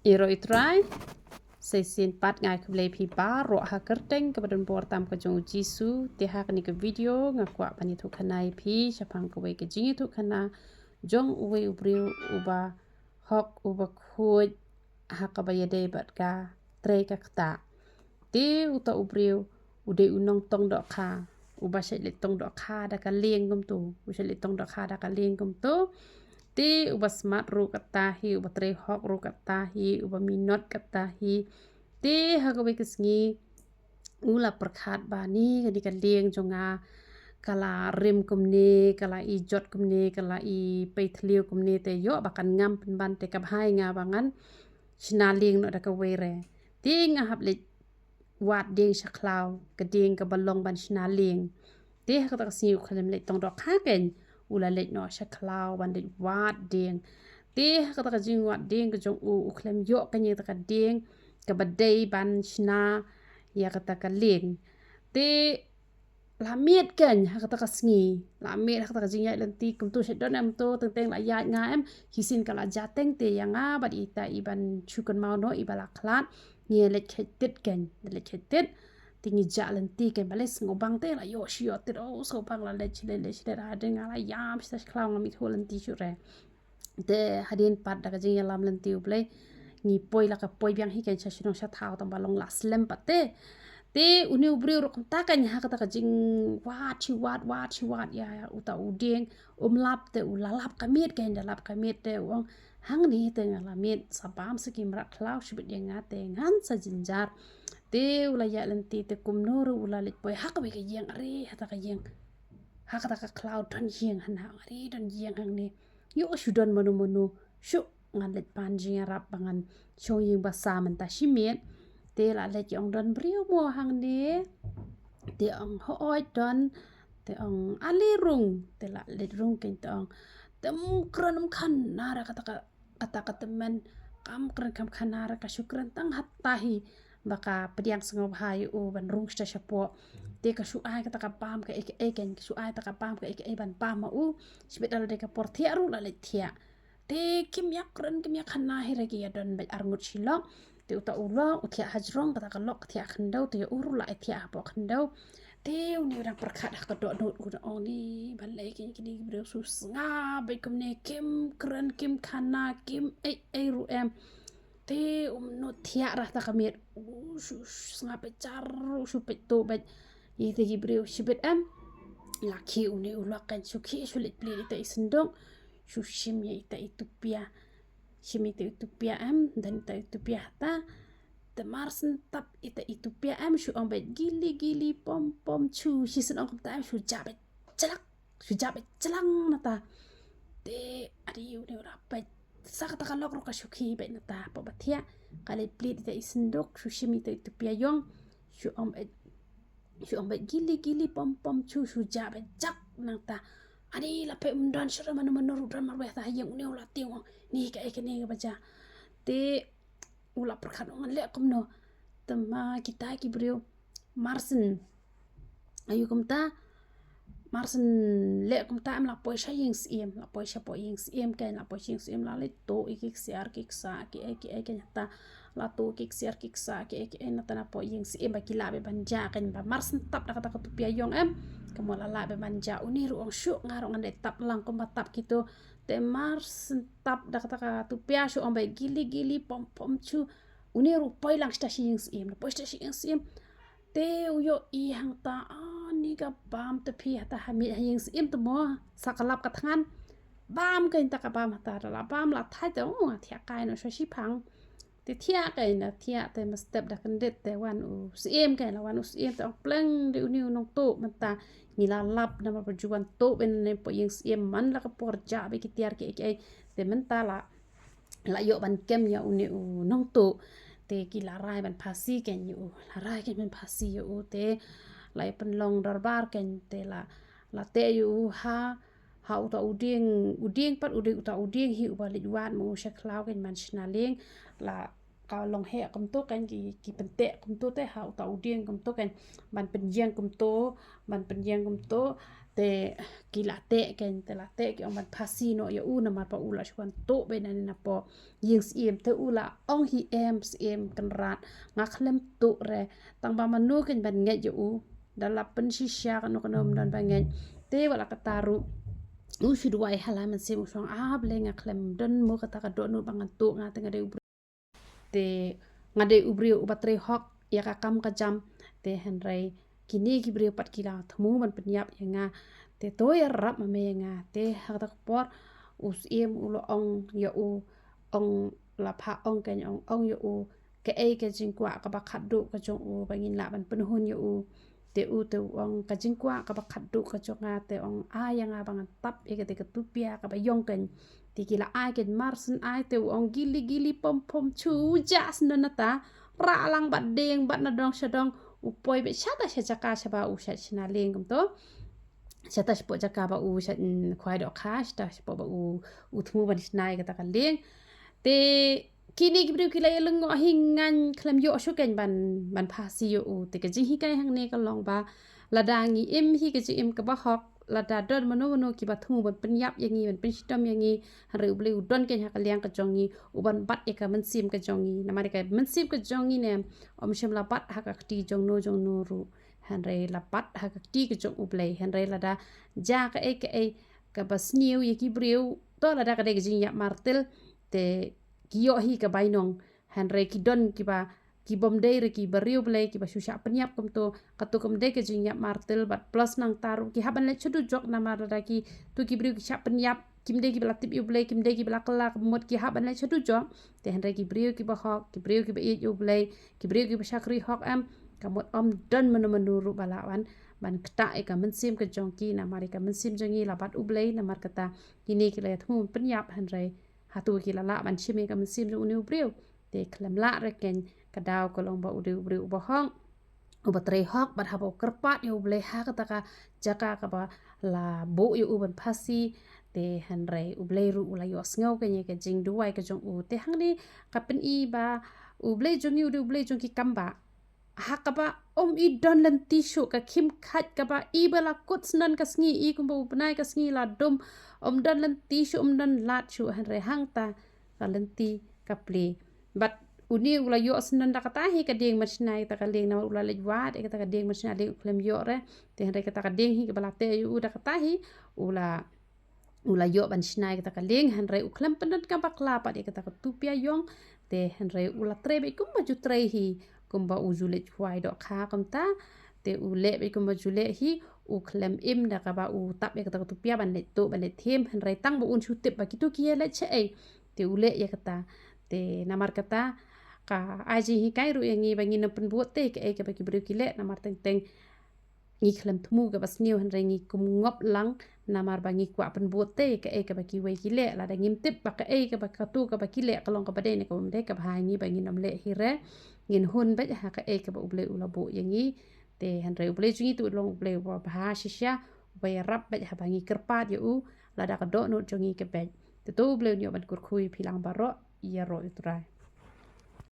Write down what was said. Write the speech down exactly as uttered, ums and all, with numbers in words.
Ïaroh ïa u Trai. Sa shisien pat nga ai khublei ïa phi baroh ha ka kyrteng kaba donbor tam ka jong u Jisu. Te ha kane ka video nga kwah ban ïathuh khana ïa phi shaphang kawei ka jingïathuh khana jong uwei u briew uba hok, uba khuid ha kaba ïadei bad ka trei ka ktah. Te uta u briew u dei u nongtong dohkha, uba shait leit tong dohkha da ka lieng kumto, u shait leit tong dohkha da ka lieng kumto. Te uba smat ruh kata hi, uba trei hok ruh kata hi, uba minot kata hi. Te ha kawei ka sngi u la pyrkhat ba ni kane ka lieng jong nga ka la rim kumne, ka la ijot kumne, ka la ipei thliew kumne, te ïoh ba kan ngam pynban, te ka bha ïa nga ba ngan shna lieng noh da kawei re. Te nga hap leit wad dieng sha khlaw, ka dieng kaba long ban shna lieng. Te ha kata ka sngi u khlem leit tong dohkha keiñ, u la leit noh sha khlaw ban leit wad dieng. Te ha kata ka jingwad dieng ka jong u, u khlem ïoh kane kata ka dieng kaba dei ban shna ïa kata ka lieng. Te la miet keiñ ha kata ka sngi, la miet ha kata ka jingïaid lynti, kumto shet don em to, teng teng la ïaid nga em, shisien ka la jia teng, te ïa nga bad ita i ban shu kynmaw noh, iba la khlad, ngi leit kheiñ tit keiñ, leit kheiñ tit. Te ngi jah lynti keiñ, balei sngewbang te la ïoh shi ïoh tit, oh sngewbang, la leit shi leit, leit shi leit, hadien nga la ïam shi ta shi khlaw, ngam ithuh lynti shuh re. Te hadien pat da ka jingïalam lynti U Blei, ngi poi la ka poi biang hi keiñ sha shnong sha thaw, tang ba long la slem pat te. Te une u briew ruh kumta keiñ ha kata ka jingwad shi wad, wad shi wad ïa uta u dieng, um lap te u la lap ka miet keiñ, da lap ka miet te u ong, hangne te nga la miet, sa bam sa ki mrad khlaw shibit ïa nga te ngan sa jynjar. Te u la ïaid lynti te kumno ruh u la leit poi ha kawei ka ïing, are ha kata ka ïing, ha kata ka khlaw don ïing hana, are don ïing hangne. Ïoh shu don mano mano, shu ngan leit pan jingïarap ba ngan shong ïing basa mynta shi miet. Te la leit ong don briew mo hangne. Te ong hooid don, te ong ale rung, te la leit rung keiñ te ong. Te ym kren ym khana re kata ka, kata ka tymmen, kam kren kam khana re, ka shu kren tang hata hi ba ka pdiang sngewbha ïa u ban rung shata shapoh. Te ka shu ai kata ka bam kaei kaei keiñ, ka shu ai kata ka bam kaei kaei ban bam ma u. Shibit la dei ka por thiah ruh la leit thiah. Te kim ïa kren kim ïa khana hi re, ki ïa don beit arngut shi lok. Te uta u lok u thiah hajrong, kata ka lok ka thiah khyndew, te ïa u ruh la ai thiah hapoh khyndew. Te une u dang pyrkhat ha ka dohnud u da ong ni, balei keiñ kine ki briew shu sngap beit kumne, kim kren kim khana kim ei ei ruh em. Te um nud thiah ra ha kata ka miet, u shu sngap beit jar, u shu peit to beit. Ïa ita ki briew shibit em. La khie une u lok keiñ, shu khie shu leit plie ita i synduk, shu shim ïa ita i tupia. Shim ita i tupia em, don ita i tupia hata. Te mar shen tap ita i tupia em, shu ong beit gili gili pom pom chu, shisien ong kumta em, shu jah beit jlak, shu jah beit jlang nangta. Te adi une u la peit sa kata ka lok ruh ka shu khie beit nangta, hapoh ba thiah, ka leit plie ita i synduk, shu shim ita i tupia ïong, shu ong beit, shu ong beit gili gili pom pom chu, shu jah beit jak nangta. Ani la peit ym don shuh re mano mano ruh, don marwei hata ha ïing, une u la tieng ong ni kaei kane kaba jia. Te u la pyrkhat ong ngan leh kumno. Te ma kita ki briew mar shen, aïu kumta, mar shen leh kumta em, la poi sha ïing syiem, la poi shapoh ïing syiem keiñ, la poi sha ïing syiem, la leit tuh ïa ki ksiar ki ksah kiei kiei keiñ hata. La tuh ki ksiar ki ksah kiei kiei nangta napoh ïing syiem ba ki lah beit ban jah keiñ, ba mar shen tap da kata ka tupia ïong em, kumno la lah beit ban jah. Une ruh ong shuh, nga ruh ngan dei tap lang kumba tap kito. Te mar shen tap da kata ka tupia, shu ong beit gili gili pom pom chu. Une ruh poi lang shata sha ïing syiem, poi shata sha ïing syiem. Te u ïohi hangta, ani ka bam te phi hata ha miej ha ïing syiem te mo, sa ka lap ka thngan. Bam keiñ ta ka bam hata, da la bam la thait te, oh, nga thiah kai noh sha shiphang. Te thiah keiñ, la thiah te mynstep da kyndit te wan u syiem keiñ, la wan u syiem te ong, pleng de une u nongtuh mynta. Ngi la lap namar ba ju wan tuh beit napoh ïing syiem man la ka por jah beit ki tiar kiei kiei. Te mynta la, la ïoh ban kem ïa une u nongtuh. Te ki la rai ban phasi keiñ ïa u, la rai keiñ ban phasi ïa u, te la ïa pynlong dorbar keiñ, te la, la teh ïa u ha, ha uta u dieng, u dieng pat u dei uta u dieng hi uba leit wad ma u sha khlaw keiñ ban shna lieng. La ka long heh kumto kan ki, ki pynteh kumto te ha uta u dieng kumto kan, ban pynjeng kumto, ban pynjeng kumto, te ki la teh kan, te la teh ki ong ban phasi noh ïa u namar ba u la shu wan tuh beit na ne na poh ïing syiem. Te u la ong hi em Syiem Kynrad, nga khlem tuh re, tang ba mano kan ban ngeit ïa u. Da la pynshisha kano kano ym don ba ngeit. Te wat la katta ruh u shu duwai ha la mynsiem u shong, ah Blei nga khlem don mo kata ka dohnud ba ngan tuh, nga te nga dei u briew. Te nga dei u briew uba trei hok ïa ka kam ka jam. Te hynrei kine ki briew pat ki la thmu ban pynïap ïa nga. Te to ïarap ma me ïa nga. Te ha kata ka por u syiem u la ong ïa u, ong la pha ong kan, ong, ong ïa u kaei ka jingkwah kaba khatduh ka jong u ba ngin lah ban pynhun ïa u. Te u te u ong ka jingkwah kaba khatduh ka jong nga te ong ai ïa nga ba ngan tap ïa kata ka tupia kaba ïong kan. Te ki la ai kan, mar syn ai te u ong gili gili pom pom chu ja syn don nata, rah lang bad dieng bad na dong sha dong. U poi beit shata sha jaka shaba u shait shna lieng kumto. Shata shapoh jaka ba u shait, mm, khwai dohkha, shata shapoh ba u, u thmu ban shna ïa kata ka lieng. Te kine ki briew ki la ïalyngngoh hi, ngan khlem ïoh shuh kan ban, ban phasi ïa u. Te ka jinghikai hangne ka long ba lada ngi im hi ka jingim kaba hok, lada don mano mano kiba thmu ban pynïap ïa ngi, ban pynshitom ïa ngi, hynrei U Blei u don kan ha ka liang ka jong ngi, u ban bat ïa ka mynsiem ka jong ngi. Namar ïa ka mynsiem ka jong ngi ne ym shym la bat ha ka kti jong no jong no ruh, hynrei la bat ha ka kti ka jong U Blei. Hynrei lada jia kaei kaei kaba sniew ïa ki briew, to lada ka dei ka jingïap martel, te ki ïoh hi ka bainong. Hynrei ki don kiba, ki bym dei re, kiba riewblei, kiba shu shah pynïap kumto, kato kam dei ka jingïap martel bad plus nangta ruh ki hap ban leit sha dujok namar lada kito ki briew ki shah pynïap, kim dei kiba la tip ïa U Blei, kim dei kiba la kylla ka mut, ki hap ban leit sha dujok. Te hynrei ki briew kiba hok, ki briew kiba ïeit ïa U Blei, ki briew kiba shakri hok em, ka mut ym don mano mano ruh ba lah wan ban ktah ïa ka mynsiem ka jong ki, namar ïa ka mynsiem jong ngi la bat U Blei. Namar kata kine ki la ïa thmu pynïap, hynrei hato ki la lah ban shim ïa ka mynsiem jong une u briew? Te khlem lah re kan. Ka daw ka long ba u dei u briew uba hok, uba trei hok, bad haba u kyrpad ïa U Blei ha kata ka jaka kaba la buh ïa u ban phasi, te hynrei U Blei ruh u la ïohsngew kan ïa ka jingduwai ka jong u. Te hangne ka pyni ba U Blei jong ngi u dei U Blei jong ki kam ba ha kaba ym i don lynti shuh, ka khim khat kaba i ba la kut sngewbha ka sngi, i kumba u bnai ka sngi la dum, ym don lynti shuh, ym don lad shuh, hynrei hangta ka lynti ka plie. Bad une u la ïoh sngewbha da kata hi ka dieng ban shna ïa kata ka lieng, namar u la leit wad ïa kata ka dieng ban shna lieng, u khlem ïoh re. Te hynrei kata ka dieng hi kaba la teh ïa u da kata hi u la u la ïoh ban shna ïa kata ka lieng, hynrei u khlem pyndonkam bakla pat ïa kata ka tupia ïong. Te hynrei u la trei beit kumba ju trei hi, kumba u ju leit khwai dohkha kumta. Te u leh beit kumba ju leh hi, u khlem im da kaba u tap ïa kata ka tupia ban leit tuh, ban leit thiem, hynrei tang ba un shu tip ba kito ki ïa leit shaei. Te u leh ïa kata. Te namar kata ka ai jinghikai ruh ïa ngi ba ngin ym pynbud te kaei kaba ki briew ki leh, namar teng teng ngi khlem thmu kaba sniew, hynrei ngi kum ngop lang namar ba ngi kwah pynbud te kaei kaba kiwei ki leh. Lada ngim tip ba kaei kaba, kato kaba ki leh ka long kaba dei ne kaba ym dei, kaba ha ngi ba ngin ym leh hi re, ngin hun beit ha kaei kaba U Blei u la buh ïa ngi. Te hynrei U Blei jong ngi te u long U Blei uba bha shisha, uba ïarap beit haba ngi kyrpad ïa u. Lada ka dohnud jong ngi ka beit, te to U Blei un ïoh ban kyrkhu ïa phi lang baroh. Ïaroh ïa U Trai.